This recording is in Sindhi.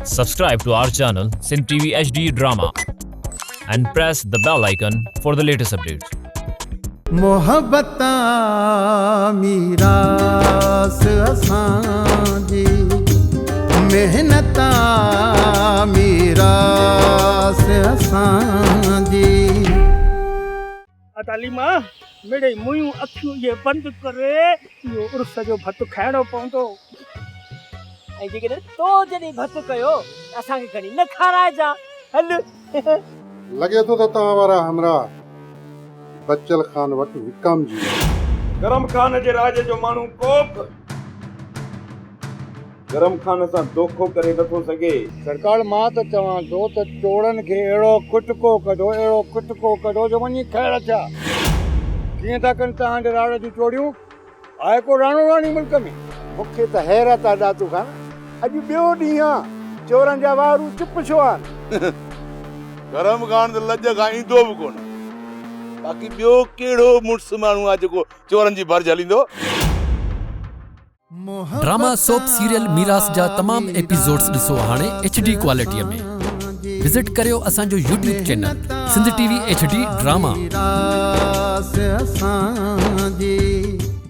Subscribe to our channel Sindh TV HD Drama and press the bell icon for the latest updates. محبت آ ميراث اسان جي محنت آ ميراث اسان جي. ادا ليما مڙئي منهيون اکيون اهي بند ڪري اهو عرس جو ڀت کائڻو پوندو. ۽ جيڪڏهن تو جڏهن ڀت ڪيو ته اسان کي کڻي نه کارائجان. هل. لڳي ٿو ته توهان وارا همراهه بچل خان وٽ وڪامجي ويا. گرم خان جي راڄ جو ماڻهو ڪوبه گرم خان سان دوکو ڪري نٿو سگهي. سرڪار مان ته چوان ٿو ته چورن کي اهڙو ڪٽڪو ڪڍو، اهڙو ڪٽڪو ڪڍو جو وڃي خير ٿيا. ڪيئن ٿا ڪن توهان جي راڙ جون چوڙيون؟ آهي ڪو راڻو راڻي ملڪ ۾؟ مون کي ته حيرت آ ڏاتو خان، اڄ ٻيو ڏينهن آ، چورن جا وارو چپ ڇو آهن؟ گرم خان ته لڄ کان ايندو به ڪونه. باقي ٻيو ڪهڙو مڙس ماڻهو آ جيڪو چورن جي ڀر جهليندو؟ ڊراما سوپ سيريل ميراث جا تمام ايپيسوڊز ڏسو هاڻي ايڇ ڊي ڪوالٽي ۾ وزٽ ڪريو اسان جو YouTube channel Sindh T V H D drama.